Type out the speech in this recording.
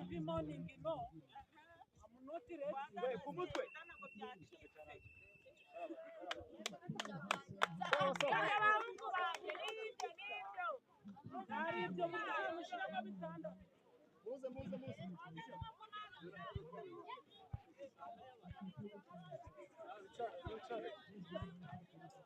Every morning, no. I'm not ready. Kumutwe. Ari ibyo mujye mushyiramo bitandatu. Muze muze muze. Wicare, wicare.